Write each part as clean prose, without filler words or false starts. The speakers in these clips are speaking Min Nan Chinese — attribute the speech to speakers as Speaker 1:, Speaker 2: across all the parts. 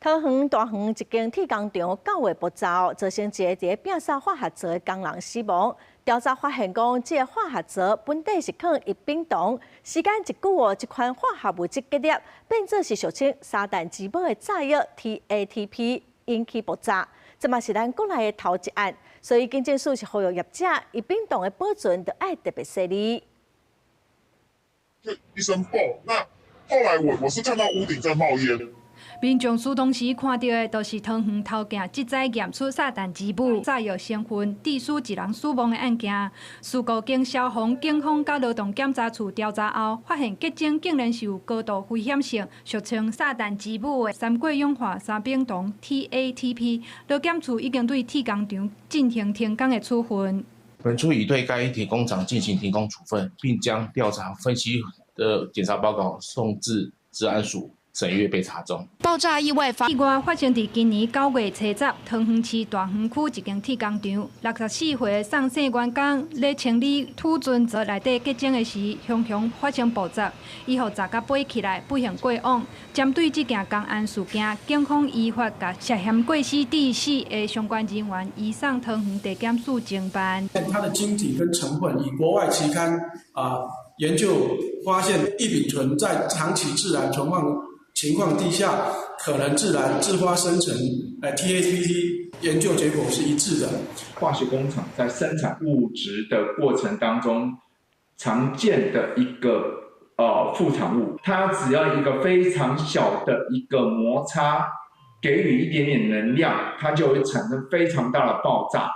Speaker 1: 桃園大園一間鐵工廠九月爆炸，造成一个佇咧摒掃化學槽的工人死亡。調查發現講，這个化學槽本底是囥異丙酮，時間一久哦，這款化學物質結粒，變做是俗稱撒旦之母的炸藥 TATP，引起爆炸。這嘛是咱國內的頭一案，所以警政署是呼籲業者，異丙酮的保存著愛特別細膩。
Speaker 2: 就一聲爆，那後來我是看到屋頂在冒煙。
Speaker 3: 民眾出動時看著的，就是桃園頭鏡這擺驗出撒旦之母炸藥成分，致使一人死亡的案件。事故經消防、警方佮勞動檢查處調查後，發現結晶竟然是有高度危險性，俗稱撒旦之母的三過氧化三丙酮 TATP。勞檢處已經對鐵工廠進行停工的處分。
Speaker 4: 本處已對該鐵工廠進行停工處分，並將調查分析的檢查報告送至職安署審閱備查中。
Speaker 3: 爆炸意外發意外發生佇今年9月初10，桃園市大園區一間鐵工廠，64歲的宋姓員工咧清理儲存槽內底結晶的時，雄雄發生爆炸，伊予炸甲飛起來，不幸過往。針對這件工安事件，警方依法共涉嫌過失致死的相關人員移送桃園地檢署偵辦。
Speaker 5: 它的晶體跟成分，以國外期刊啊研究發現，異丙醇在長期自然存放情況底下，可能自然自發生成，TATP 研究結果是一致的。
Speaker 6: 化學工廠在生產物質的過程當中，常見的一個副產物，它只要一個非常小的一個摩擦，給予一點點能量，它就會產生非常大的爆炸。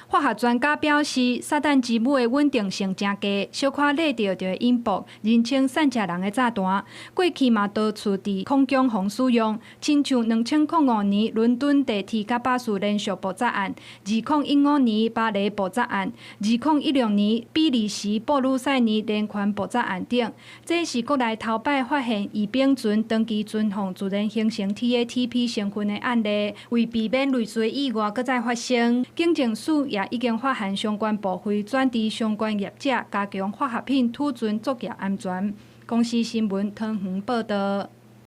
Speaker 3: 化學專家表示，撒旦之母的穩定性誠低，小可熱著就會引爆，人稱散食人的炸彈。過去嘛多處佇空降防使用，親像2005年倫敦地鐵佮巴士連續爆炸案，2015年巴黎爆炸案，2016年比利時布魯塞爾連環爆炸案等。這是國內頭擺發現異丙醇長期存放自然形成 TATP 成分的案例，為避免類似意外閣再發生，警政署也已經發函相關部會轉知相關業者加強化學品儲存作業安全。公視新聞桃園報導。